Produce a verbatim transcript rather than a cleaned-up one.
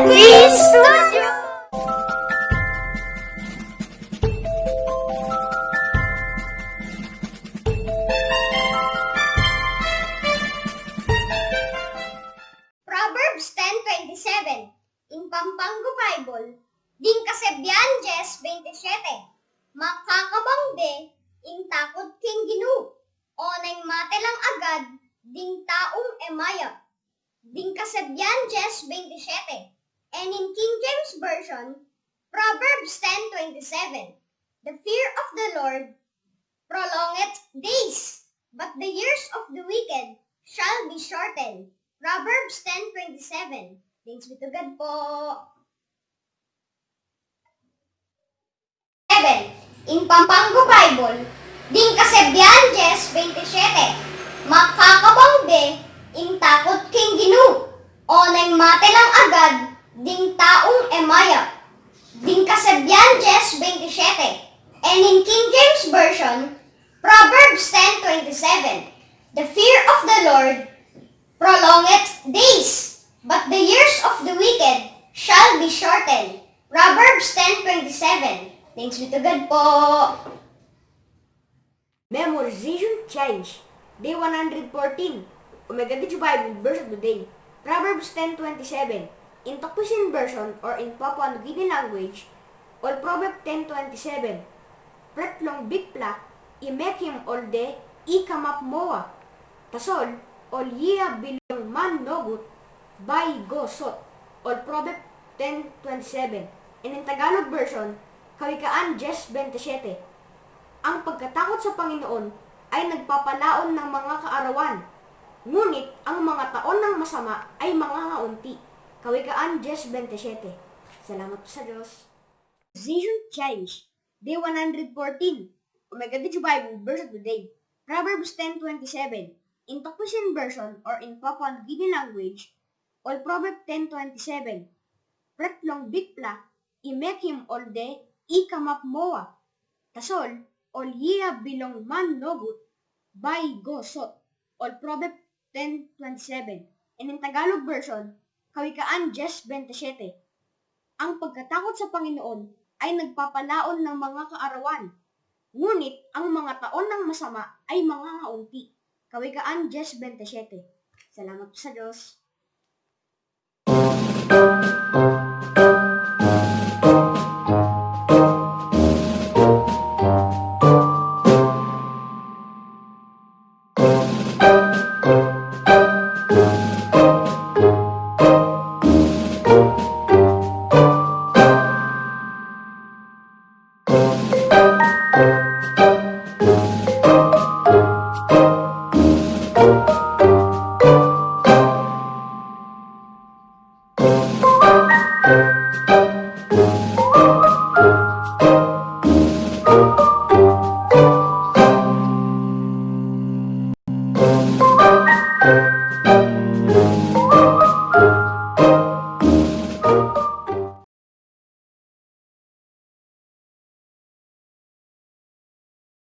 Peace Studio. Proverbs ten twenty-seven, in Pampanga Bible, ding kasebian jes veintisiete, makakabang de, in takut king ginu, oneng mate lang agad, ding taung emaya. Ding kasebian jes veintisiete, and in King James Version, Proverbs ten twenty-seven, the fear of the Lord prolongeth days, but the years of the wicked shall be shortened. Proverbs ten twenty-seven. Thanks be to God po. Seven, in Pampanga Bible, ding kasebian jes veintisiete, makakabang de, in takut king ginu, oneng mate lang agad, ding taung emaya. Ding kasebian jes veintisiete, and in King James Version, Proverbs ten twenty-seven, the fear of the Lord prolongeth days, but the years of the wicked shall be shortened. Proverbs ten twenty-seven. Thanks be to God po. Memorization Challenge, Day one hundred fourteen. Omega Diju Bible Verse of the Day. Proverbs ten twenty-seven. In Tok Pisin Version or in Papua New Guinea language, ol Proverb ten twenty-seven. Pret long Bikpela i mekim ol de i kamap moa. Tasol, ol yia bilong man nogut bai i go sot. Ol Proverb ten twenty-seven. And in Tagalog version, Kawikaan Jes Bentesete. Ang pagkatakot sa Panginoon ay nagpapalaon ng mga kaarawan, ngunit ang mga taon ng masama ay mga kaunti. Kawikaan Jes Bentesete. Salamat sa Diyos. Decision Challenge, Day one hundred fourteen. Omega Diju Bible Verse of the Day. Proverbs ten twenty-seven. In Tok Pisin Version or in Papua New Guinea language, ol Proverb ten twenty-seven. Pret long Bikpela i mekim ol de i kamap moa. Tasol, ol yia bilong man nogut bai i go sot. Ol Proverb ten twenty-seven. And in Tagalog version, Kawikaan Jes Bentesete. Ang pagkatakot sa Panginoon ay nagpapalaon ng mga kaarawan, ngunit ang mga taon ng masama ay mga kaunti. Kawikaan Jes Bentesete. Salamat po sa Diyos.